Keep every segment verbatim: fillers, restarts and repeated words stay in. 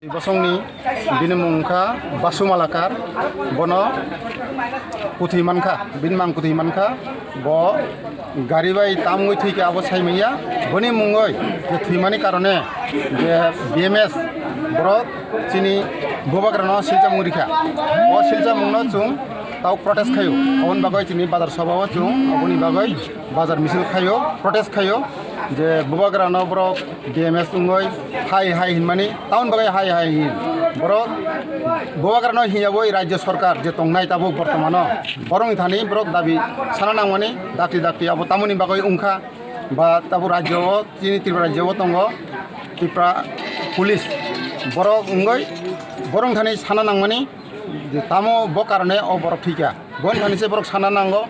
Bosongni bini mung wngkha Basu Malakar, bono kwthwi mankha, bini mang kwthwi mankha, bo gari bai tamwi thwikha abo saimanya, boni mungwi je thwimani karone je B M S borok chini bubagrano silchamung rikha, o silchamungno chwng tau protest khaio, aboni bagwi chini bazar sobao chwng aboni bagwi bazar misil khaio, protest khaio, je bubagrano borok D M S wngwi hai hai hinmani, tamoni bagwi hai hai hin. Borok bubagrano hinyabwi rajya sarkar je tongnai tabuk bortomano, borokni thani borok dabi sana nangmani, dakti dakti abo tamoni bagwi wngkha, ba tabuk rajya o, chini Tripura rajya o tongo Tripura police, borok wngwi borokni thani sana nangmani, je tamo bo karone o borok thwikha. Boni thani se borok sana nango,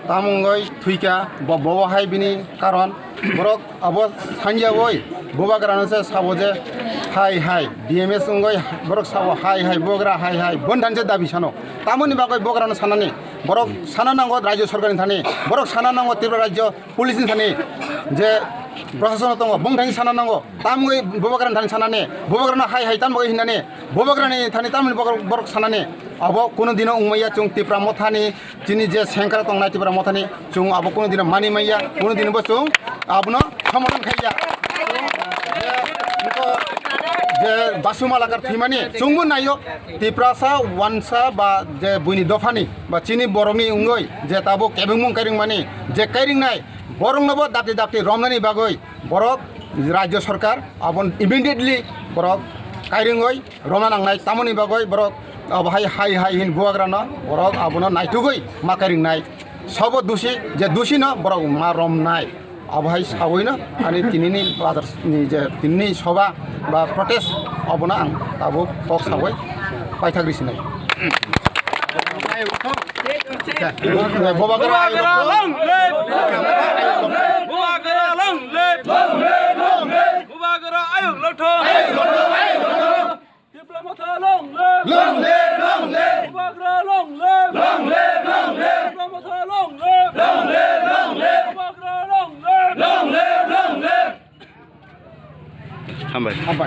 tamo wngwi thwikha, bo, bo hai bini karon. Borok abo sanjawoi bubagrano se sabo je hai hai D M S wngwi borok sabo hai hai bubagra hai hai boni thani se dabi sano. Tamoni bagwi bubagrano sanani, borok sana nango rajya sarkarni thani, borok sana nango Tripura rajya police ni thani je prashason tongo, bong thani sana nango, tamwi bubagrani thani sanani, bubagrano hai hai tamwi hinani, bubagrani thani tamwi borok, borok sanani, abo kuno dino wngmaya chwng Tipra mothani, chini je sengkrak tongnai Tipra mothani, chwng abo kuno dino mani maya, kuno dino bo chwng abono somorthon khaiya. Je, je Basu Malakar thwimani, chwngbo naio, Tiprasa wansa ba je buini dophani, ba chini borokni wngwi je tabuk kebengmung kairingmani je kairingnai boroknobo dakti dakti romnani bagwi borok rajya sarkar aboni immediately borok kairingwi romna nangnai, tamoni bagwi borok abo hai hai hai hin bubagrano borok abono naitugwi ma kairingnai, sobo dusi je dusino borok ma romnai. Abo hai sawino ani tinini bazar ni je tinini soba ba protest abono ang tabuk kok sawi paithak risinai. Bubagra ayuk long live! Bubagra long live! Bubagra ayuk long thong! Tipra Motha long live! Long live, long live! Bubagra long live! Long live, long live! Tipra Motha long live! Long live, long live! Bubagra long live! Long live, long live! Hambai.